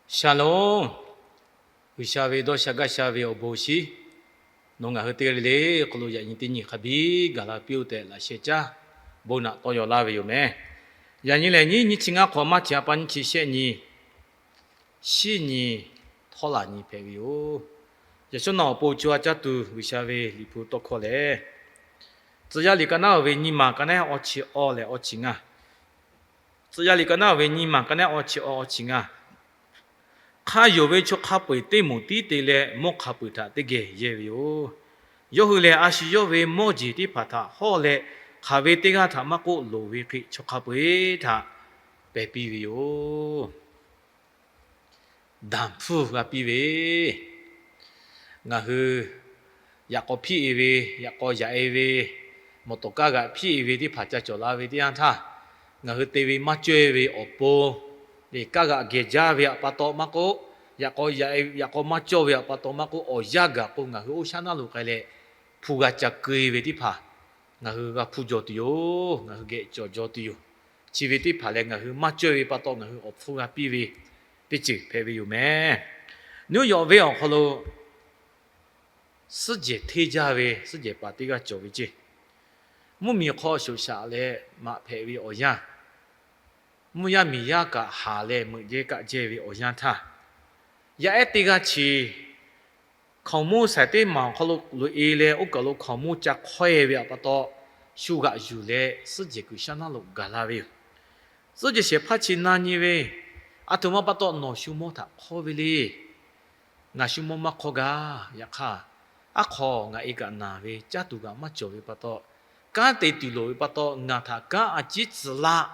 Shalom. G'uiˬsha ve dawˇ sha gaˇ sha ve awˬ bon shinˉ, nawˬ ngaˬ hui teˇ g'aˇ le le hk'aw lo yaꞈ nyi teˇ nyi hk'a biˇ gaˬ la piˇ-oˆ tehꞈ laꞈ sheh caˇ bon naꞈ tawˇ yaw laˇ ve yoˬ meh. Yaꞈ nyi lehˬ, nyiˇ nyi chi ngaˇ hk'awꞈ maˇ chi a pa nyiˇ chi shehˆ nyi, shinˉ nyi, htawˇ laˬ nyi hpehꞈ ve yoˬ. Yaꞈ shawˉ naw awˬ pon co a caˇ tuˬ G'uiˬsha ve Liꞈ hpu tawˇ hkawˇ lehˬ, Tcuh yaˇ liꞈ ka naˉ ve nyiˇ maˬ ka naˉ awˇ chi awˇ leh awˇ chi ngaˇ. Tcuh yaˇ liꞈ ka naˉ ve nyiˇ maˬ ka naˉ awˇ chi awˇ awˇ chi ngaˇ. Hk'a yonˍ ve chaw hk'a peu-eˬ teˇ moˍ tiˉ te leh mawˇ hk'a peu-eˬ htaꞈ teˇ geh yehˇ ve yoˬ. Yawˇ hui lehˬ, a shu yawˇ ve mawˇ jeˬ teˇ hpaˍ htaꞈ hawˇ leh, hk'aˬ ve teˇ g'aˇ htaꞈ maˇ k'oˆ, loˍ ve hk'e chaw hk'a peu-eˬ htaꞈ pehˬ piˇ ve yoˬ. Daˍ hpfuhˇ g'a piˇ ve, ngaˬ hui yaꞈ k'aw hpiˇ-e ve, yaꞈ k'aw yaꞈ-e ve, mawˬ tawˍ kaˇ g'aꞈ hpiˇ-e ve teˇ hpaˍ ca cawˬ la ve teˇ yanˇ htaˇ, ngaˬ hui te ve maˇ cawˇ-e ve awˬ pon, kaˇ g'aꞈ gehˬ jaˇ ve awˬ pa taw maˇ k'oˆ, yaꞈ k'aw yaꞈ-e, yaꞈ k'aw maˇ cawˇ ve awˬ pa taw maˇ k'oˆ, awˬ yanˇ gaˬ k'o ngaˬ hui oˇ shaˉ naˉ lo k'ai leh hpu g'a ca keu-e ve teˇ hpaˍ ngaˬ hui g'a hpuˇ jaw tuˬ yoˬ. Ngaˬ hui geh cawˬ jaw tuˬ yoˬ. Chi ve teˇ hpaˍ lehˬ, ngaˬ hui maˇ cawˇ ve pa taw ngaˬ hui awˬ hpfuhˇ g'a piˇ ve teˇ ceuˬ hpehꞈ ve yoˬ meh. New York venˇ awˬ hk'aw lo suhˉ jehˬ hteˇ jaˇ ve suhˉ jehˬ paˍ teˇ g'aˇ cawˬ ve ceˇ. Mvuhˇmiˬ hk'aw shoꞈ shaꞈ leh maꞈ hpehꞈ ve awˬ yanˇ, mvuhˇ yaˇ miˬ yaˇ kaꞈ haˍ leh meuꞈ jehˇ kaˆ jehˇ ve awˬ yanˇ htaˇ, yaˇ ehˉ teˇ g'aˇ chi hkaoˍmonˇ saiˍ teˇ maˬ awˬ hk'aw lo loꞈ-e leh, oˇ kaˬ lo hkaoˍmonˇ ca hk'awehˇ ve awˬ pa taw, shu g'aꞈ yuˬ leh suhˉ jehˬ kuiˬ shaˉ naˉ lo gaˬ la ve yoˬ. Suhˉ jehˬ shehˍ hpaˇ chi na nyi ve, Aˬ htoꞈ ma pa taw nawˬ shu mawˇ htaꞈ hk'awˇ ve le. Ngaˬ shu mawˇ maˇ hk'awˇ gaˇ. Yaꞈ hk'aˇ, aˉ hk'aw ngaˬ e kaꞈ naˬ ve caˇ tuˬ kaꞈ maˇ cawˬ ve pa taw, kanˉ te tuˬ loˍ ve pa taw, ngaˬ htaꞈ kanˉ a ciˉ tcuh laˇ.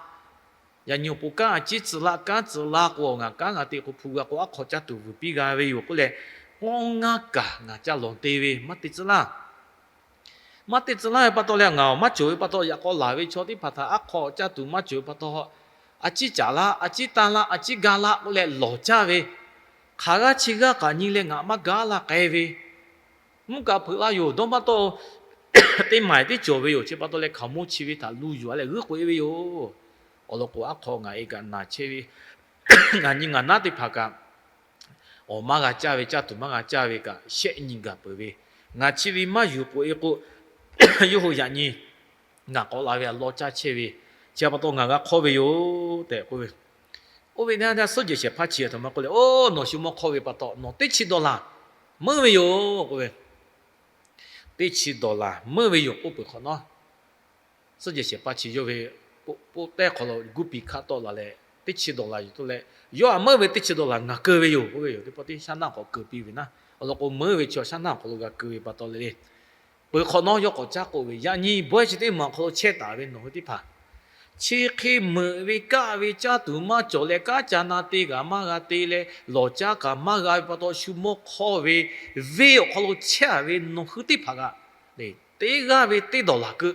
Yaꞈ nyi awˬ pon kanˉ a ciˉ tcuh laˇ, kanˉ tcuh laˇ k'o, ngaˬ kanˉ g'a te k'o, hpu g'a k'o, aˉ hk'aw caˇ tuˬ vuiˬ piˇ g'a ve yoˬ k'oˆ leh, k'awꞈ ngaˇ kaꞈ ngaˬ ca lawˬ te ve, maˇ te tcuh laˇ. Maˇ te tcuh laˇ ve pa taw leh, ngaˬ maˇ cawˬ ve pa taw, yaꞈ k'aw laˬ ve chaw teˇ hpaˍ htaꞈ aˉ hk'aw caˇ tuˬ maˇ cawˬ ve pa taw, a ciˉ caˍ laˇ, a ciˉ tanˇ laˇ, a ciˉ gaˇ laˇ k'oˆ leh lawˬ caˇ ve, hk'aˬ g'aˇ chi g'aˇ kaꞈ nyi leh ngaˬ maˇ gaˇ laˇ k'ai ve, mvuhˇ kaꞈ hpeuꞈ la yoˬ. Dawˇ maˇ tawˆ teˇ maˬ teˇ cawˬ ve yoˬ. Chi pa taw leh hkaoˍmonˇ chi ve htaꞈ lu yuˬ-a leh g'uiˇ k'oꞈ-e ve yoˬ. Awˬ lawn k'o, aˉ hk'aw ngaˬ e kaꞈ naˬ chehˇ ve, ngaˬ nyi ngaˬ naˉ teˇ hpaˍ kaꞈ, awˬ maˇ g'a caˇ ve, caˇ tuˬ maˇ g'a caˇ ve kaꞈ shehˆ nyi gaˬ peuˬ ve, ngaˬ chi ve maˇ yuˬ k'oꞈ-e k'o, yawˇ hui yaꞈ nyi ngaˬ k'awꞈ la ve a law caˇ chehˇ ve, chi pa taw ngaˬ g'a hk'awˇ ve yoˬ tehꞈ k'oˆ ve. Oˇ ve naˆ suhˉ jehˬ shehˍ hpaˇ chi aˬ htoꞈ ma k'oˆ leh, Oˇ, nawˬ shu mawˇ hk'awˇ ve pa taw nawˬ teˇ chi dollar meuˉ ve yoˬ k'oˆ ve. Teˇ chi dollar meuˉ ve yoˬ k'oˆ peuˬ hk'awꞈ nawˉ, suhˉ jehˬ shehˍ hpaˇ chi yawˇ ve poˆ tehˉ hk'aw lo guˇ piˍ hkaˆ tawˆ la leh, teˇ chi dollar yuˬ tawˆ leh, Yawˇ htaꞈ meuˉ ve teˇ chi dollar ngaˬ keu ve yoˬ k'oˆ ve yoˬ. Teˇ pawˆ teˇ shaˉ naˆ k'awꞈ keu piˇ ve naˆ, awˬ lawn k'o, meuˉ ve chaw shaˉ naˆ awˬ hk'aw lo g'a keu ve pa taw le le. Peuˬ hk'awꞈ nawˉ yawˇ k'awꞈ caˉ k'oˆ ve, Yaꞈ nyi bawehˇ chi teˇ maˬ awˬ hk'aw lo chehˇ taˍ ve nawˬ hui teˇ hpaˍ, chi hk'e meuꞈ ve kaˆ ve caˇ tuˬ maˇ cawˬ leh, kanˉ ca na te kaꞈ maˇ g'a te leh, lawˬ caˇ kaꞈ maˇ g'a ve pa taw, shu mawˇ hk'awˇ ve venˇ awˬ hk'aw lo chehˇ-a ve nawˬ hui teˇ hpaˍ kaꞈ, teˇ g'aˇ ve teˇ dollar keu,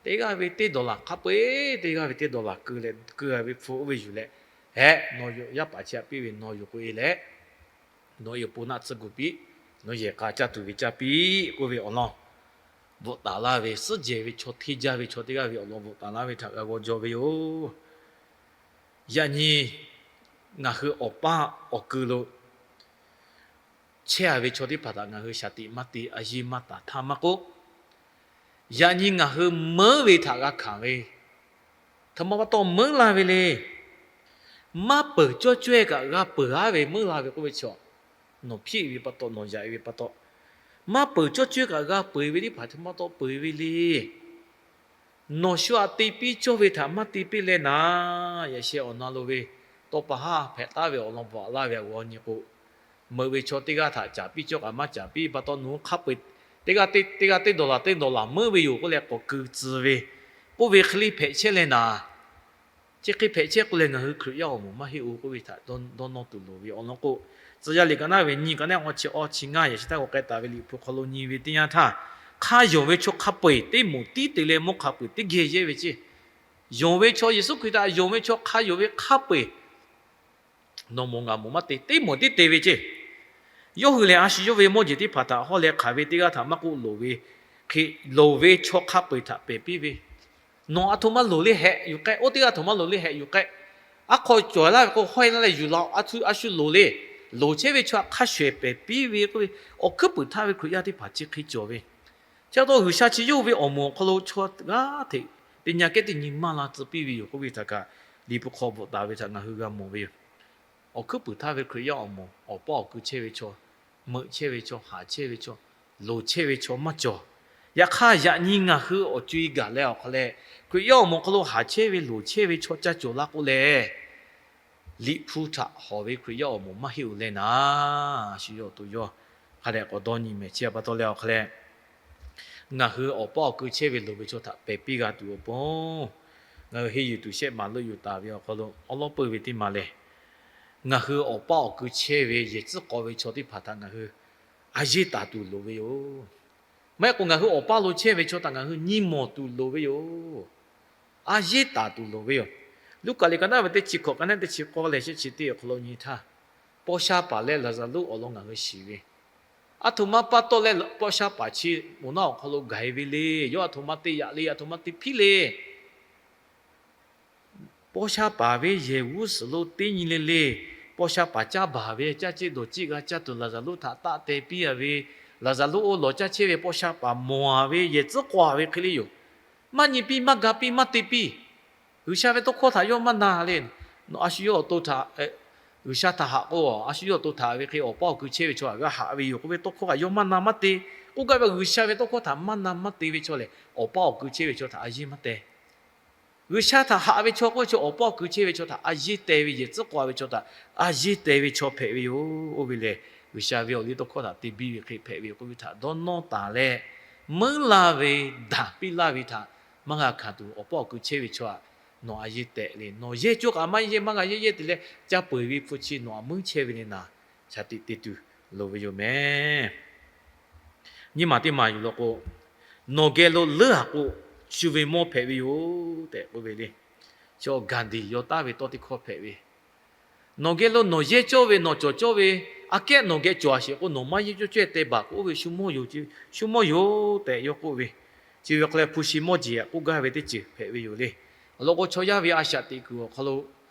teˇ g'aˇ ve teˇ dollar hk'a peu-eˬ teˇ g'aˇ ve teˇ dollar keu leh, keu-a ve hpu oˇ ve yuˬ leh, Hehꞈ, nawˬ yaˇ paˍ chi htaꞈ piˇ ve nawˬ yuˬ k'oꞈ-e leh, nawˬ e awˬ pon naˆ tsuhˇ gu piˇ, nawˬ yehˬ k'a caˇ tuˬ ve caˇ piˇ k'oˆ ve awˬ lawn, bvuhꞈ taˍ laˇ ve suhˉ jehˬ ve chaw hteˇ jaˇ ve chaw teˇ g'aˇ ve awˬ lawn bvuhꞈ taˍ laˇ ve htaꞈ g'a g'aw jaw ve yoˬ. Yaꞈ nyi ngaˬ hui awˬ paˇ awˬ kui lo chehˇ-a ve chaw teˇ hpaˍ htaꞈ ngaˬ hui shaˍ tiꞈ maˇ te, a yiˇ maˇ taˍ htaˇ maˇ k'oˆ, yaꞈ nyi ngaˬ hui meuˉ ve htaꞈ g'a hkanˍ ve, htoꞈ ma pa taw meuˉ la ve le. Maˇ peuˬ cawˇ cawehˇ kaꞈ g'a peuˬ-a ve meuˉ la ve k'oˆ ve chaw, nawˬ hpiˆ ve pa taw, nawˬ yaꞈ ve pa taw, maˇ peuˬ cawˇ cawehˇ kaꞈ g'a peu-eˬ ve teˇ hpaˍ htoꞈ ma pa taw peu-eˬ ve le. Nawˬ shu aꞈ te piˇ cawˇ ve htaꞈ maˇ te piˇ leh naˍ, yaꞈ sheh awˬ na lo ve tawˇ pa haˉ hpehꞈ taˍ ve awˬ lawn bvuhꞈ laˇ ve awˬ g'aw nyi k'o, meuꞈ ve chaw teˇ g'aˇ htaꞈ caˍ piˇ cawˇ kaꞈ maˇ caˍ piˇ pa taw, nawˬ hui hk'a peu-eˬ teˇ g'aˇ teˇ, teˇ g'aˇ teˇ dollar teˇ dollar meuˉ ve yoˬ k'oˆ leh k'awꞈ keu tcuh ve, k'oˆ ve hk'e le hpehꞈ chehˇ leh naˍ, chi hk'e hpehꞈ chehˇ k'oˆ leh ngaˬ hui Hkriꞈ yaˇ awˬ moˍ maˇ heˆ oˬ k'oˆ ve htaꞈ dawˇ nawˇ tuˬ loˍ ve awˬ lawn k'o, Tcuh yaˇ liꞈ ka naˉ ve nyiˇ ka naˉ awˇ chi awˇ chi ngaˇ yaꞈ sheh htaˇ k'awꞈ k'ai taˍ ve Liꞈ hpu hk'aw lo nyi ve teˇ yanˇ htaˇ, hk'a yonˍ ve chaw hk'a peu-eˬ teˇ moˍ tiˉ te leh mawˇ hk'a peu-eˬ teˇ geh yehˇ ve ceˇ. Yonˍ ve chaw, Yeˍsuˆ Hkriꞈ htaꞈ yonˍ ve chaw hk'a yonˍ ve hk'a peu-eˬ nawˬ moˍ ngaˬ moˍ maˇ te, teˇ moˍ tiˉ te ve ceˇ. Yawˇ hui lehˬ, a shu yawˇ ve mawˇ jeˬ teˇ hpaˍ htaꞈ hawˇ leh hk'aˬ ve teˇ g'aˇ htaꞈ maˇ k'oˆ loˍ ve hk'e, loˍ ve chaw hk'a peu-eˬ htaꞈ pehˬ piˇ ve, Nawˬ aˬ htoꞈ ma loˍ le hehꞈ yuˬ k'ai, oˇ teˇ g'aˇ aˬ htoꞈ ma loˍ le hehꞈ yuˬ k'ai. Aˉ hk'aw cawˬ laˇ ve k'o, hawehˇ laˇ leh yuˬ la, a shu loˍ le. Loˍ chehˇ ve chaw htaꞈ hk'a shuˍ ehˍ pehˍ piˇ ve k'oˆ ve, awˬ hkuiˉ puiˍ htaˇ ve Hkriꞈ yaˇ teˇ hpaˍ chi hk'e cawˬ ve. Chi pa taw G'uiˬsha chi yawˇ hui ve awˬ moˍ awˬ hk'aw lo chaw g'aˇ hteꞈ teˇ nyi kehˉ teˇ nyi maˇ la tcuh piˇ ve yoˬ k'oˆ ve htaꞈ kaꞈ, Liꞈ hpu hk'aw bvuhꞈ taˍ ve htaꞈ ngaˬ hui g'a mawˬ ve yoˬ. Awˬ hkuiˉ puiˍ htaˇ ve Hkriꞈ yaˇ awˬ moˍ, awˬ paˇ awˬ kui chehˇ ve chaw, meuꞈ chehˇ ve chaw, haˍ chehˇ ve chaw, loˍ chehˇ ve chaw maˇ cawˬ. Yaꞈ hk'aˇ, yaꞈ nyi ngaˬ hui awˬ co-e gaˬ leh awˬ hk'aw leh, Hkriꞈ yaˇ awˬ moˍ hk'aw lo haˍ chehˇ ve, loˍ chehˇ ve chaw ca cawˬ la k'o lehˬ, Liꞈ hpu htaꞈ hawˍ ve Hkriꞈ yaˇ awˬ moˍ maˇ heˆ-oˬ leh naˍ, a shu yawˇ awˬ to yawˇ hk'a dehꞈ k'awꞈ dawˇ nyi mehˍ. Chi pa taw leh awˬ hk'aw leh, ngaˬ hui awˬ paˇ awˬ kui chehˇ ve loˍ ve chaw htaꞈ pehˍ piˇ g'a tuˬ awˬ pon, ngaˬ hui henˇ yuˬ tuˬ shehˆ maˍ leuˆ yuˬ taˍ ve awˬ hk'aw lo awˉ lawˉ peuˇ ve teˇ maˬ lehˬ, ngaˬ hui awˬ paˇ awˬ kui chehˇ ve yehˬ tcuhˉ k'aw ve chaw teˇ hpaˍ htaꞈ ngaˬ hui a yeˇ taˍ tuˬ loˍ ve yoˬ. Maˇ heˆ k'o, ngaˬ hui awˬ paˇ lo chehˇ ve chaw htaꞈ ngaˬ hui nyi mawˬ tuˬ loˍ ve yoˬ. A yeˇ taˍ tuˬ loˍ ve yoˬ. Luˉkaꞈ liꞈ ka naˉ ve teˇ chi hkawꞈ ka naˉ teˇ chi k'awˇ leh shehˆ chi teˇ awˬ hk'aw lo nyi htaˇ, paw sha paˍ leh Laˍzaˍruˆ awˬ lawn ngaˬ hui shiˍ ve, aˬ htoꞈ ma pa taw leh paw sha paˍ chi moˍ naˆ awˬ hk'aw lo gaˬ-e ve le. Yawˇ aˬ htoꞈ ma te yaꞈ le, aˬ htoꞈ ma te hpiˉ le. Paw sha paˍ ve yehˬ g'uˇ suhˍ lo teˇ nyi le le, paw sha paˍ caˇ baˬ ve caˇ ceˆ dawˬ ceˆ g'a caˇ tuˬ Laˍzaˍruˆ htaꞈ taˆ te piˇ-a ve, Laˍzaˍruˆ oˇ lawˬ caˇ chehˇ ve paw sha paˍ mawˬ-a ve yehˬ tcuhˉ k'aw-a ve hk'e le yoˬ. Maˇ nyi piˇ, maˇ ga piˇ, maˇ te piˇ. G'uiˬsha ve tawˇ hkawˇ htaꞈ yawˇ maˇ na le. Nawˬ a shu yawˇ awˬ to htaꞈ, G'uiˬsha htaꞈ haꞈ k'o, a shu yawˇ awˬ to htaꞈ ve hk'e awˬ paˇ awˬ kui chehˇ ve chaw htaꞈ g'a haꞈ ve yoˬ k'oˆ ve tawˇ hkawˇ kaꞈ yawˇ maˇ na maˇ te. K'oˆ gaˇ ve, G'uiˬsha ve tawˇ hkawˇ htaꞈ maˇ na maˇ te ve chaw lehˬ, awˬ paˇ awˬ kui chehˇ ve chaw htaꞈ a yeˇ maˇ teh. G'uiˬsha htaꞈ haꞈ ve chaw k'oˆ ve chaw, awˬ paˇ awˬ kui chehˇ ve chaw htaꞈ a yeˇ teh ve, yehˬ tcuhˉ k'aw ve chaw htaꞈ a yeˇ teh ve chaw hpehꞈ ve yoˬ. Oˇ ve lehˬ, G'uiˬsha ve awˬ liˇ tawˇ hkawˇ htaꞈ te biˇ ve hk'e hpehꞈ ve yoˬ k'oˆ ve htaꞈ dawˇ nawˇ taˍ leh, meuˉ laˇ ve, daˬ piˇ laˇ ve htaꞈ maˇ g'a hkanˍ tuˬ, awˬ paˇ awˬ kui chehˇ ve chaw htaꞈ nawˬ a yeˇ tehꞈ le. Nawˬ yehˇ cawˇ kaꞈ maˇ yehˇ, maˇ g'a yehˇ yehˇ te leh, ca peu-eˬ ve hpu chi nawˬ aꞈ meuˉ chehˇ ve le naˍ, shaˍ tiꞈ te tuˬ loˍ ve yoˬ mehˍ. Nyiˇ maˬ teˇ maˬ yuˬ law k'o, nawˬ geh lo leuˉ-a k'o, shu ve mawˇ hpehꞈ ve yoˬ tehꞈ k'oˆ ve le. Chaw Gaˍdiˍ yaw taˍ ve tawˇ teˇ hkawˇ hpehꞈ ve, nawˬ geh lo nawˬ yehˇ cawˇ ve, nawˬ cawˬ cawˇ ve, aꞈ kehˉ nawˬ geh cawˬ a sheˍ k'o, nawˬ maˇ yehˇ cawˇ cawehˇ teh baˬ k'oˆ ve, shu mawˇ yoˬ, shu mawˇ yoˬ tehꞈ yawˇ k'oˆ ve. Chi ve hk'e leh hpu shi mawˇ jeˬ-a k'oˆ gaˇ ve teˇ ceuˬ hpehꞈ ve yoˬ le. Awˬ lawn k'o, chaw yaˇ ve a shaꞈ teꞈ kuiˬ awˬ hk'aw lo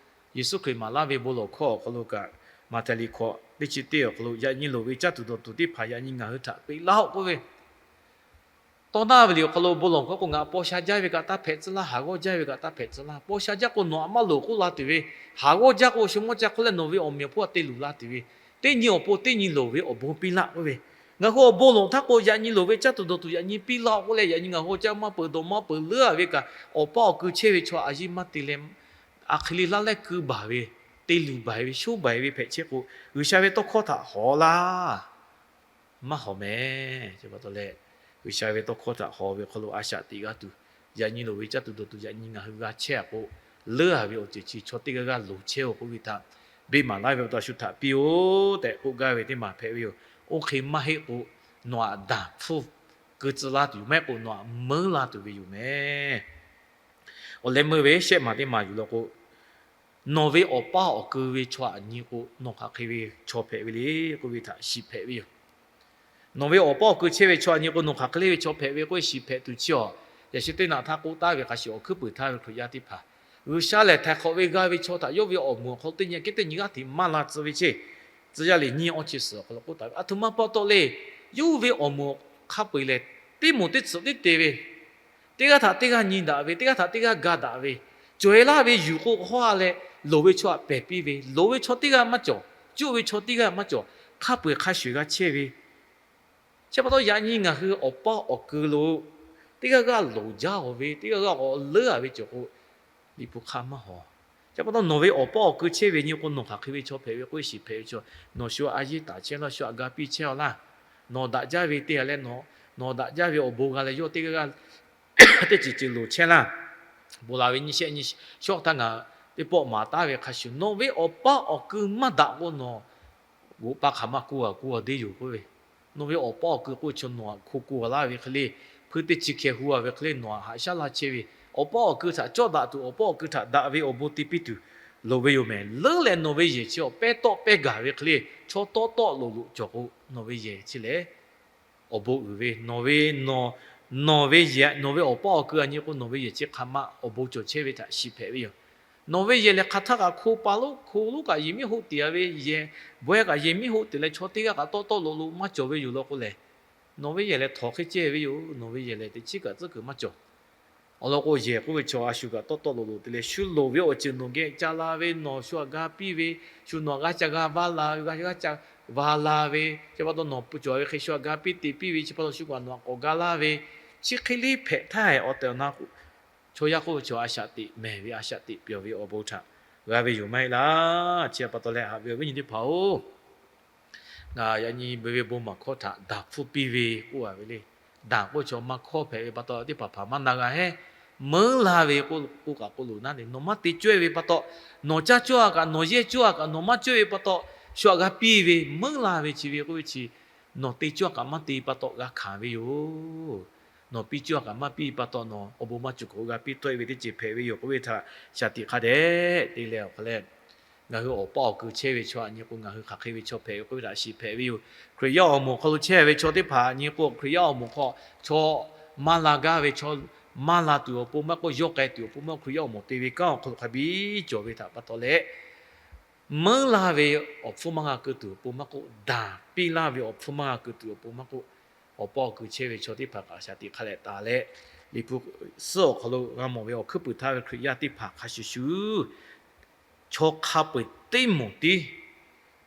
Yeˍsuˆ Hkriꞈ maˍ laˇ ve bon lawˬ hkawˇ awˬ hk'aw lo kaꞈ, Maꞈhtehˍ liꞈ hkawꞈ teˇ chi teˇ awˬ hk'aw lo, yaꞈ nyi loˍ ve caˇ tuˬ dawˬ tuˬ teˇ hpaˍ yaꞈ nyi ngaˬ hui htaꞈ peꞈ laˇ-oˆ k'oˆ ve, tawˇ naˇ ve liꞈ awˬ hk'aw lo bon lawˬ hkawˇ k'o, ngaˬ paw sha jaˇ ve kaꞈ taˇ hpehꞈ tcuh laˇ, haˍ g'awˇ jaˇ ve kaꞈ taˇ hpehꞈ tcuh laˇ. Paw sha jaˇ k'o nawˬ aꞈ maˇ loˍ k'oˆ la tuˬ ve, haˍ g'awˇ jaˇ k'o shu mawˇ ca hk'oˆ leh nawˬ ve awˬ meꞈ awˬ hponˇ aꞈ te luˬ la tuˬ ve, teˇ nyi awˬ pon teˇ nyi loˍ ve awˬ bon piˇ laˇ k'oˆ ve, ngaˬ hui awˬ bon lawˬ htaˇ k'o, yaꞈ nyi loˍ ve caˇ tuˬ dawˬ tuˬ yaꞈ nyi piˇ laˇ-oˆ k'oˆ leh, yaꞈ nyi ngaˬ hui awˬ caˇ maˇ peuˬ dawˬ maˇ peuˬ leuˉ-a ve kaꞈ, awˬ paˇ awˬ kui chehˇ ve chaw a yeˇ maˇ te leh, aˬ hk'e le laˇ leh keu baˬ ve, te luˬ baˬ ve, shoˉ baˬ ve hpehꞈ chehˇ k'o, G'uiˬsha ve tawˇ hkawˇ htaꞈ hawˍ laˇ. Maˇ hawˍ mehˍ. Chi pa taw leh, G'uiˬsha ve tawˇ hkawˇ htaꞈ hawˍ ve hk'aw lo a shaꞈ teꞈ g'a tuˬ, yaꞈ nyi loˍ ve caˇ tuˬ dawˬ tuˬ yaꞈ nyi ngaˬ hui g'a chehˇ-a k'o, leuˉ-a ve awˬ ceuˬ chi chaw teˇ g'aˇ g'aˇ loˍ chehˇ-oˬ k'oˆ ve htaꞈ, beˇ maˍ laˇ ve pa taw shu htaꞈ piˇ-oˆ tehꞈ k'oˆ gaˇ ve teˇ maˬ hpehꞈ ve yoˬ. Oˇ hk'e maˇ heˆ k'o, nawˬ aꞈ daˬ hpfuhˇ keu tcuh laˇ tuˬ yoˬ. Maˇ heˆ k'o nawˬ aꞈ meuˉ laˇ tuˬ ve yoˬ mehˍ. Awˬ leh meuˇ ve shehˆ maˬ teˇ maˬ yuˬ law k'o, nawˬ ve awˬ paˇ awˬ keu ve chaw aꞈ nyi k'o, nawˬ hk'aˬ hk'e ve chaw hpehꞈ ve le k'oˆ ve htaꞈ shiˍ hpehꞈ ve yoˬ. Nawˬ ve awˬ paˇ awˬ keu chehˇ ve chaw aꞈ nyi k'o, nawˬ hk'aˬ hk'e le ve chaw hpehꞈ ve k'oˆ ve shiˍ hpehꞈ tuˬ chi awˬ, yaꞈ shi teˇ naꞈ htaˇ k'oˆ taˍ ve hk'a shuˍ, awˬ hkuiˉ puiˍ htaˇ ve Hkriꞈ yaˇ teˇ hpaˍ, G'uiˬsha lehˬ htaiˍ hk'awꞈ ve g'a ve chaw htaꞈ yawˇ ve awˬ moˍ awˬ hk'aw lo teˇ nyi kehˉ teˇ nyi g'aˇ hteꞈ maˇ la tcuh ve ceˇ. Tcuh yaˇ liꞈ nyiˇ awˇ chi suhˍ awˬ hk'aw lo k'oˆ taˍ ve, aˬ htoꞈ ma pa taw le, yawˇ ve awˬ moˍ hk'a peu-eˬ lehˬ, teˇ moˍ teˇ tsuhꞈ teˇ te ve, teˇ g'aˇ htaꞈ teˇ g'aˇ nyi daꞈ ve, teˇ g'aˇ htaꞈ teˇ g'aˇ ga daꞈ ve, cawˬ-e laˇ ve yuˬ k'o haw leh, loˍ ve chaw htaꞈ pehˬ piˇ ve, loˍ ve chaw teˇ g'aˇ maˇ cawˬ, cuˆ ve chaw teˇ g'aˇ maˇ cawˬ, hk'a peu-eˬ hk'a shuˍ g'a chehˇ ve, chi pa taw yaꞈ nyi ngaˬ hui awˬ paˇ awˬ keu lo teˇ g'aˇ g'aˇ loˍ jaˇ-oˬ ve, teˇ g'aˇ g'aˇ k'awꞈ leuˉ-a ve cawˬ k'o, Liꞈ hpu hk'aˇ maˇ hawˍ. Chi pa taw nawˬ ve awˬ paˇ awˬ keu chehˇ ve nyi k'o, nawˬ hk'aˬ hk'e ve chaw hpehꞈ ve k'oˆ ve shiˍ hpehꞈ ve chaw, nawˬ shu aꞈ a yeˇ taˍ chehˇ laˇ, shu aꞈ ga piˇ chehˇ-a laˇ. Nawˬ daꞈ jaˇ ve te-a leh, nawˬ daꞈ jaˇ ve awˬ bon g'a leh yawˇ teˇ g'aˇ g'aˇ teˇ ceuˬ ceuˬ loˍ chehˇ laˇ. Bon laˬ ve nyiˇ shehˆ nyiˇ shawˉ htaˇ ngaˬ teˇ pawˆ maˍ taˍ ve hk'a shuˍ, nawˬ ve awˬ paˇ awˬ keu maˇ daꞈ k'o, nawˬ g'oꞈ pa hk'aˬ ma ko-a ko-a deˇ yoˬ k'oˆ ve, nawˬ ve awˬ paˇ awˬ keu k'oˆ ve chaw nawˬ aꞈ hko ko-a laˇ ve hk'e le, hpui teˇ chi hkeh hu-a ve hk'e le nawˬ aꞈ haꞈ shaˉ laˇ chehˇ ve, awˬ paˇ awˬ keu htaꞈ cawˇ daꞈ tuˬ, awˬ paˇ awˬ keu htaꞈ daꞈ ve awˬ bon te piˇ tuˬ loˍ ve yoˬ mehˍ. Leuˉ leh nawˬ ve yehˬ chi awˬ pehˇ tawˆ pehˇ gaˬ ve hk'e le, chaw tawˆ tawˆ loꞈ loꞈ cawˬ k'o, nawˬ ve yehˬ chi lehˬ awˬ bon uiˍ ve, nawˬ ve, nawˬ, nawˬ ve yehˬ, nawˬ ve awˬ paˇ awˬ keu aꞈ nyi k'o, nawˬ ve yehˬ chi hk'aˬ ma awˬ bon cawˬ chehˇ ve htaꞈ shiˍ hpehꞈ ve yoˬ. Nawˬ ve yehˬ lehˬ hk'aˬ htaˇ kaꞈ hko pa lo hko lo kaꞈ yehˬ miˉ hoˆ teꞈ ve, yehˬ bawehˇ kaꞈ yehˬ miˉ hoˆ teꞈ leh chaw teˇ g'aˇ kaꞈ tawˆ tawˆ lo lo maˇ cawˬ ve yoˬ law k'o lehˬ, nawˬ ve yehˬ lehˬ htawnˍ hk'e cehˇ ve yoˬ. Nawˬ ve yehˬ lehˬ teꞈ chiˉ kaꞈ tcuhˉ kuiˬ maˇ cawˬ. Awˬ lawn k'o, yehˬ k'oˆ ve chaw a shu kaꞈ tawˆ tawˆ lo lo te leh shu loˍ ve awˬ ceuˬ nawˬ geh ca la ve, nawˬ shu htaꞈ ga piˇ ve, shu nawˬ g'aˇ ca g'a vaˇ la ve, g'aˇ ca vaˇ la ve, chi pa taw nawˬ pu cawˬ ve hk'e shu htaꞈ ga piˇ te piˇ ve, chi pa taw shu kaꞈ nawˬ htaꞈ k'awꞈ ga laˇ ve, chi hk'e le hpehꞈ htaˇ awˬ tehˬ awˬ na k'o, chaw yaˇ k'oˆ ve chaw a shaꞈ teꞈ mehˬ ve, a shaꞈ teꞈ pyawˬ ve awˬ bon htaꞈ g'a ve yoˬ maˇ heˆ laˇ. Chi pa taw leh haꞈ ve awˬ viˉ nyi teˇ hpaˍ-oˬ, ngaˬ yaꞈ nyi ve bon maˬ hkawˇ htaꞈ daꞈ hpfuhˇ piˇ ve k'oˆ a ve le. Daꞈ k'oˆ chaw maˇ hkawˇ hpehꞈ ve pa taw teˇ hpaˍ hpaˍ maˇ na g'a hehˉ. Meuˉ laˇ ve k'oˆ k'oˆ kaꞈ k'oˆ loˬ naˉ le, nawˬ maˇ te cawehˇ ve pa taw, nawˬ caˇ cawˇ a kaꞈ nawˬ yehˇ cawˇ a kaꞈ nawˬ maˇ cawehˇ ve pa taw, shu htaꞈ g'a piˇ ve meuˉ laˇ ve chi ve k'oˆ ve chi, nawˬ te cawˇ a kaꞈ maˇ te pa taw g'a hkanˍ ve yoˬ. Nawˬ piˇ cawˇ a kaꞈ maˇ piˇ pa taw nawˬ awˬ bon maˇ cawˬ k'o g'a piˇ tawˆ e ve teˇ ceuˬ hpehꞈ ve yoˬ k'oˆ ve htaꞈ shaˍ tiꞈ hk'a dehꞈ te leh awˬ hk'aw leh, ngaˬ hui awˬ paˇ awˬ kui chehˇ ve chaw aꞈ nyi k'o, ngaˬ hui hk'aˬ hk'e ve chaw hpehꞈ ve k'oˆ ve htaꞈ shiˍ hpehꞈ ve yoˬ. Hkriꞈ yaˇ awˬ moˍ hk'aw lo chehˇ ve chaw teˇ hpaˍ aꞈ nyi k'o, Hkriꞈ yaˇ awˬ moˍ hk'aw chaw maˇ la gaˇ ve, chaw maˇ la tuˬ awˬ pon maˇ k'oˆ, yawˇ k'ai tuˬ awˬ pon maˇ k'oˆ, Hkriꞈ yaˇ awˬ moˍ te ve kanˉ awˬ hk'aw lo hk'a biˇ cawˬ ve htaꞈ pa taw leh, meuˉ laˇ ve awˬ hpfuhˇ maˇ g'a keu tuˬ awˬ pon maˇ k'oˆ, daꞈ piˇ laˇ ve awˬ hpfuhˇ maˇ g'a keu tuˬ awˬ pon maˇ k'oˆ, awˬ paˇ awˬ kui chehˇ ve chaw teˇ hpaˍ kaꞈ shaˍ tiꞈ hk'a dehꞈ taˍ leh, Liꞈ hpu suhˉ awˬ hk'aw lo g'a mawˬ ve awˬ hkuiˉ puiˍ htaˇ ve Hkriꞈ yaˇ teˇ hpaˍ hk'a shuˍ shuˍ, chaw hk'a peu-eˬ teˇ moˍ tiˉ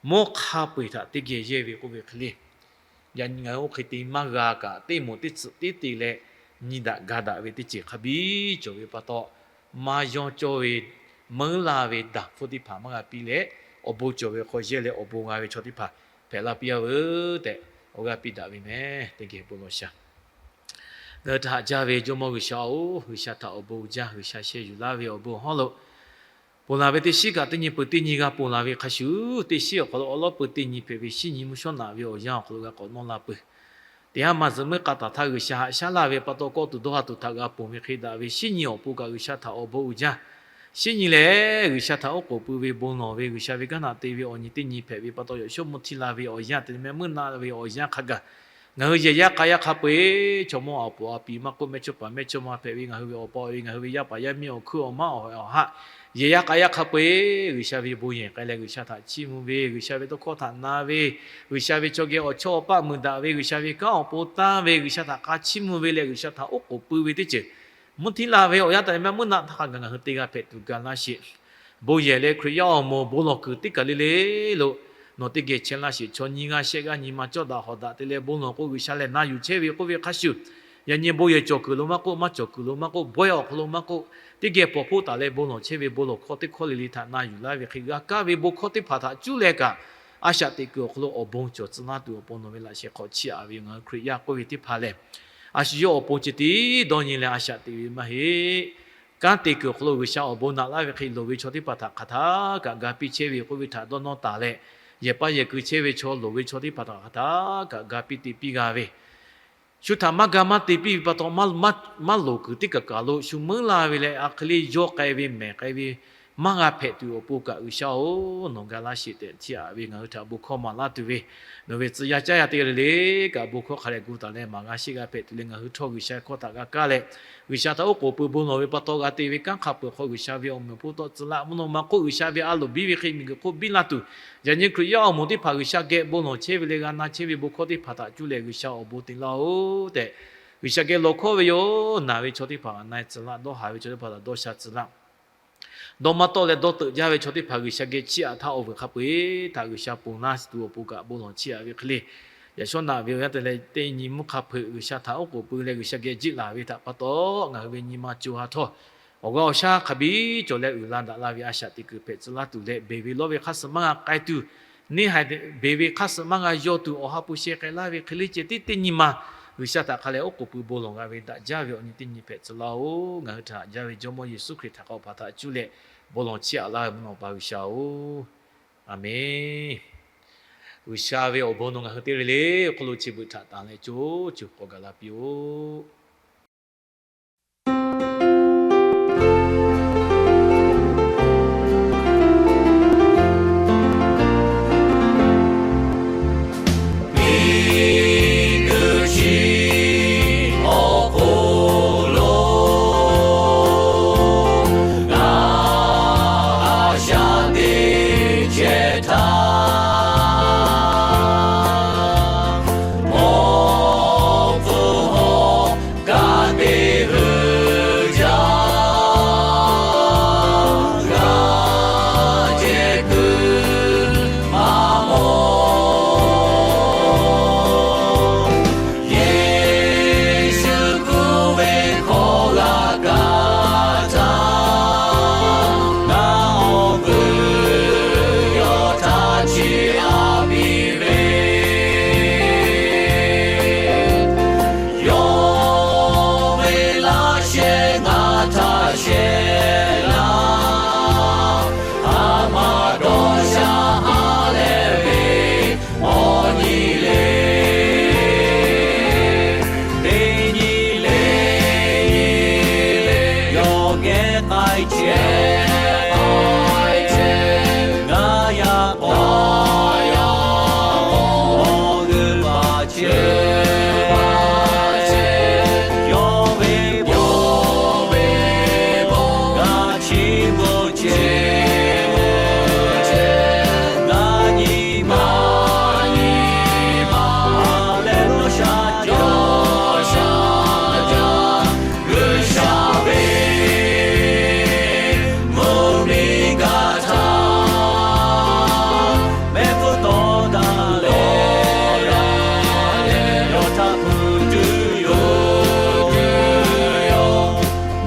mvuhˇ hk'a peu-eˬ htaꞈ teˇ geh yehˇ ve k'oˆ ve hk'e le. Yaꞈ nyi ngaˬ hui oˇ hk'e te maˇ g'a kaꞈ, teˇ moˍ teˇ tsuhꞈ tiˉ te leh nyi daꞈ ga daꞈ ve teˇ ceuˬ hk'a biˇ cawˬ ve pa taw, maˇ yawˇ cawˇ ve meuˉ laˇ ve daꞈ hpfuhˇ teˇ hpaˍ maˇ g'a piˇ leh, awˬ bon cawˬ ve hk'aw yehˇ leh awˬ bon g'a ve chaw teˇ hpaˍ hpehꞈ la piˇ a veuˬ tehꞈ awˬ g'aˇ piˇ daꞈ ve meh. Teˇ geh bon lawˬ sha. Ngaˬ hui htaꞈ haꞈ jaˇ ve Jawˇmawˇ G'uiˬsha-oˬ, G'uiˬsha htaꞈ awˬ bon uiˍ jaˇ. G'uiˬsha sheh yuˬ laˇ ve awˬ bon hawˉ lo ponˬ laˬ ve teˇ shiˉ kaꞈ teˇ nyi peuˬ teˇ nyi g'a ponˬ laˬ ve hk'a shuˍ, teˇ shiˉ awˬ hk'aw lo awˉ lawˉ peuˬ teˇ nyi hpehꞈ ve shinˉ nyi mvuhˇ shawˉ naꞈ ve awˬ yanˇ awˬ hk'aw lo g'a k'awꞈ nawˇ la peuˬ. Teˇ haˉ ma zuhꞈ muiˉ k'a taˍ htaˇ G'uiˬsha haꞈ shaˉ laˇ ve pa taw, kawˆ tuˬ dawˇ ha tuˬ htaꞈ g'a ponˬ ve hk'e daꞈ ve shinˉ nyi awˬ pon kaꞈ G'uiˬsha htaꞈ awˬ bon uiˍ jaˇ. Shinˉ nyi lehˬ, G'uiˬsha htaꞈ oˉ k'oˍ pui ve bon lawˬ ve G'uiˬsha ve kanˉ htaꞈ te ve awˬ nyi teˇ nyi hpehꞈ ve pa taw, yaꞈ shawˉ mvuhˇ htiˇ la ve awˬ yanˇ, te meh meuˇ naˆ ve awˬ yanˇ hk'a gaˬ, ngaˬ hui yehˬ yaˇ k'a yaˇ hk'a peu-eˬ chaw mawˇ awˬ puˍ awˬ piˍ maˇ k'oˆ, mehˇchawˇ paˍ mehˇchawˇma hpehꞈ ve ngaˬ hui ve awˬ pa awˬ e, ngaˬ hui ve yaˇ paˍ yaˇ miˇ awˬ hkuiˉ awˬ maˉ awˬ hawehꞈ awˬ haˆ, yehˬ yaˇ k'a yaˇ hk'a peu-eˬ G'uiˬsha ve bon yehˬ k'ai leh G'uiˬsha htaꞈ chiˇ mvuh ve, G'uiˬsha ve tawˇ hkawˇ htaꞈ na ve, G'uiˬsha ve chaw geh awˬ chawˇ awˬ paˆ muiˬ daꞈ ve, G'uiˬsha ve kanˉ awˬ pon tanˇ ve, G'uiˬsha htaꞈ k'a chiˇ mvuh ve leh G'uiˬsha htaꞈ oˉ k'oˍ pui ve teˇ ceuˬ mvuhˇ htiˇ la ve awˬ yanˇ taˍ meh meuˇ naˆ htaˇ hk'a gaˬ ngaˬ hui te g'a hpehꞈ tuˬ ga laˇ sheˍ. Bon yehˬ leh Hkriꞈ yaˇ awˬ moˍ bon lawˬ kuiˬ teˇ kaˬ le le lo nawˬ teˇ geh chehˇ laˇ sheˍ. Chaw nyi g'aˇ shehˆ g'aˇ nyi ma cawˇ daꞈ hawˍ daꞈ te leh bon lawˬ k'o, G'uiˬsha lehˬ na yuˬ chehˇ ve k'oˆ ve hk'a shuˍ, yaꞈ nyi bon yehˬ cawˬ kuiˬ lo maˇ k'oˆ, maˇ cawˬ kuiˬ lo maˇ k'oˆ, bawehˇ awˬ hk'aw lo maˇ k'oˆ, teˇ geh pawˍ hpoˆ taˍ leh bon lawˬ chehˇ ve bon lawˬ hkawˇ teˇ hkawˇ le le htaꞈ na yuˬ laˇ ve hk'e, g'a kaˇ ve bon hkawˇ teˇ hpaˍ htaꞈ cuˇ leh kaꞈ, a shaꞈ teꞈ kuiˬ awˬ hk'aw lo awˬ bon cawˬ tcuh laˇ tuˬ awˬ pon nawˬ ve laꞈ sheh hk'aw chiˇ aꞈ ve ngaˬ hui Hkriꞈ yaˇ k'oˆ ve teˇ hpaˍ lehˬ, a shu yawˇ awˬ pon ceh tiˉ dawˇ nyi leh a shaꞈ teꞈ ve maˇ heˆ. Kanˉ te kuiˬ awˬ hk'aw lo G'uiˬsha awˬ bon naꞈ laˇ ve hk'e loˍ ve chaw teˇ hpaˍ htaꞈ hk'aˬ htaˇ kaꞈ ga piˇ chehˇ ve k'oˆ ve htaꞈ dawˇ nawˇ taˍ leh, yehˬ paˇ yehˬ keu chehˇ ve chaw, loˍ ve chaw teˇ hpaˍ htaꞈ hk'aˬ htaˇ kaꞈ ga piˇ te piˇ g'a ve, shu htaꞈ maˇ ga maˇ te piˇ ve pa taw, maˇ loˍ kuiˬ teˇ kaˬ kaˬ lo shu meuˉ la ve leh, a hk'e le yawˇ k'ai ve mehˬ k'ai ve maˇ g'a hpehꞈ tuˬ awˬ pon kaꞈ, G'uiˬsha-oˬ, nawˬ ga laˇ sheˍ tehꞈ chiˇ aꞈ ve ngaˬ hui htaꞈ bon hkawˇ maˍ laˇ tuˬ ve, nawˬ ve tcuh yaˇ caˇ yaˇ teˇ g'aˇ le le kaꞈ bon hkawˇ hk'a dehꞈ gu taˍ leh maˍ g'a sheˆ g'a hpehꞈ tuˬ leh, ngaˬ hui htawˇ G'uiˬsha hkawˇ htaꞈ g'a kaˇ leh, G'uiˬsha htaꞈ oˉ k'oˍ pui bon lawˬ ve pa taw g'a te ve kanˉ hk'a peu-eˬ hk'aw G'uiˬsha ve awˬ meꞈ awˬ hponˇ tawˆ tcuh laˇ. Mvuhˇ naw ma hk'oˆ G'uiˬsha ve a loˍ biˇ ve hk'e miˬguiˬ hk'oˆ biˇ laˇ tuˬ, yaꞈ nyi Hkriꞈ yaˇ awˬ moˍ teˇ hpaˍ G'uiˬsha geh bon lawˬ chehˇ ve leh g'a na chehˇ ve bon hkawˇ teˇ hpaˍ htaꞈ cuˇ leh G'uiˬsha awˬ bon te laˇ-oˬ tehꞈ, G'uiˬsha geh lawˬ hkawˇ ve yoˬ. Naˬ ve chaw teˇ hpaˍ na-e tcuh laˇ, dawˇ haˍ ve chaw teˇ hpaˍ htaꞈ dawˇ sha tcuh laˇ, dawˇ maˇ tawˆ leh dawˇ teuꞈ jaˇ ve chaw teˇ hpaˍ G'uiˬsha geh chiˇ aꞈ htaˇ, awˬ vuiˬ hk'a peu-eˬ htaꞈ G'uiˬsha ponˬ laˇ tuˬ awˬ pon kaꞈ bon lawˬ chiˇ aꞈ ve hk'e le. Yaꞈ shawˉ naꞈ ve awˬ yanˇ te leh teˇ nyi mvuhˇ hk'a peu-eˬ G'uiˬsha htaꞈ oˉ k'oˍ pui leh G'uiˬsha geh jiˆ laˬ ve htaꞈ pa taw, ngaˬ hui ve nyi ma co ha htawˇ awˬ g'aˇ awˬ shaˉ hk'a biˇ cawˬ leh uiˍ la daꞈ la ve a shaꞈ teꞈ kuiˬ hpehꞈ tcuh laˇ tuˬ leh, beˬ ve lawˇ ve hk'aˇ suh maˇ g'a k'ai tuˬ, neˇ haiˬ beˬ ve hk'aˇ suh maˇ g'a yaw tuˬ, awˬ ha hpu sheh k'ai laˇ ve hk'e le ceh tiˉ teˇ nyi ma G'uiˬsha htaꞈ hk'a leh oˉ k'oˍ pui bon lawˬ g'a ve daꞈ jaˇ ve awˬ nyi teˇ nyi hpehꞈ tcuh laˇ-oˬ. Ngaˬ hui htaꞈ haꞈ jaˇ ve Jawˇmawˇ Yeˍsuˆ Hkriꞈ htaꞈ k'awꞈ hpaˍ htaꞈ cuˇ leh bon lawˬ chiˇ aꞈ laˇ ve mvuhˇ naw pa G'uiˬsha-oˬ, Aˍmenˇ. G'uiˬsha ve awˬ bon nawˬ ngaˬ hui teˇ g'aˇ le le awˬ hk'aw lo chi beuꞈ htaꞈ tanˍ leh co co k'awꞈ gaˬ la piˇ-oˆ. Miˬguiˬ chi awˬ hk'aw lo g'a k'ai chehˇ, k'ai chehˇ, ngaˬ yaꞈ k'aw, awˬ g'euˆ baˬ chehˇ, yawˇ ve bon, ngaˬ chiˇ mvuh chehˇ, ngaˬ nyi ma, nyi ma, ha lehˬ dawˇ sha jaˇ, sha jaˇ. G'uiˬsha ve mvuhˇmiˬ gaˬ htaˇ, mehˆ hpfuhˇ tawˇ daꞈ leh, yawˇ htaꞈ hpu tuˬ yoˬ.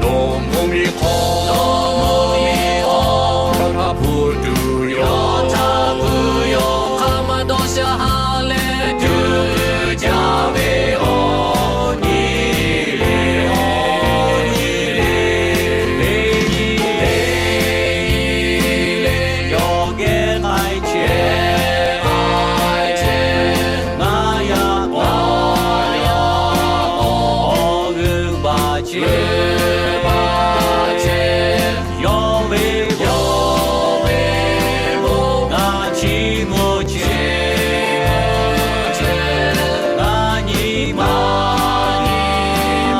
Nawˬ mvuhˇmiˬ hk'aw, nawˬ mvuhˇmiˬ hk'aw, yawˇ htaꞈ hpu tuˬ yoˬ. Yawˇ htaꞈ hpu yoˬ. Hk'aˬ ma dawˇ sha ha lehˬ tuˬ jaˇ ve awˬ nyi le, awˬ nyi le. Teˇ nyi le, teˇ nyi le, yawˇ geh k'ai chehˇ, k'ai chehˇ, ngaˬ yaꞈ k'aw, awˬ g'euˆ baˬ chehˇ, baˬ chehˇ. Yawˇ ve, yawˇ ve bon, ngaˬ chiˇ mvuh chehˇ, ngaˬ nyi ma, nyi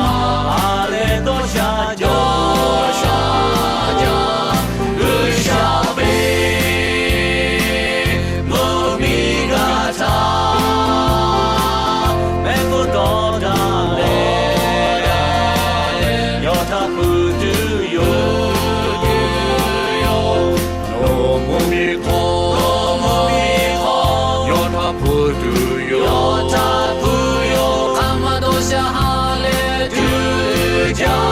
ma, ha lehˬ dawˇ sha jaˇ, dawˇ sha jaˇ. G'uiˬsha ve mvuhˇmiˬ gaˬ htaˇ, mehˆ hpfuhˇ tawˇ daꞈ leh, yawˇ htaꞈ hpu tuˬ yoˬ. Nawˬ mvuhˇmiˬ hk'aw, nawˬ mvuhˇmiˬ hk'aw, yawˇ htaꞈ hpu tuˬ yoˬ. Yawˇ htaꞈ hpu yoˬ. Hk'aˬ ma dawˇ sha ha lehˬ tuˬ jaˇ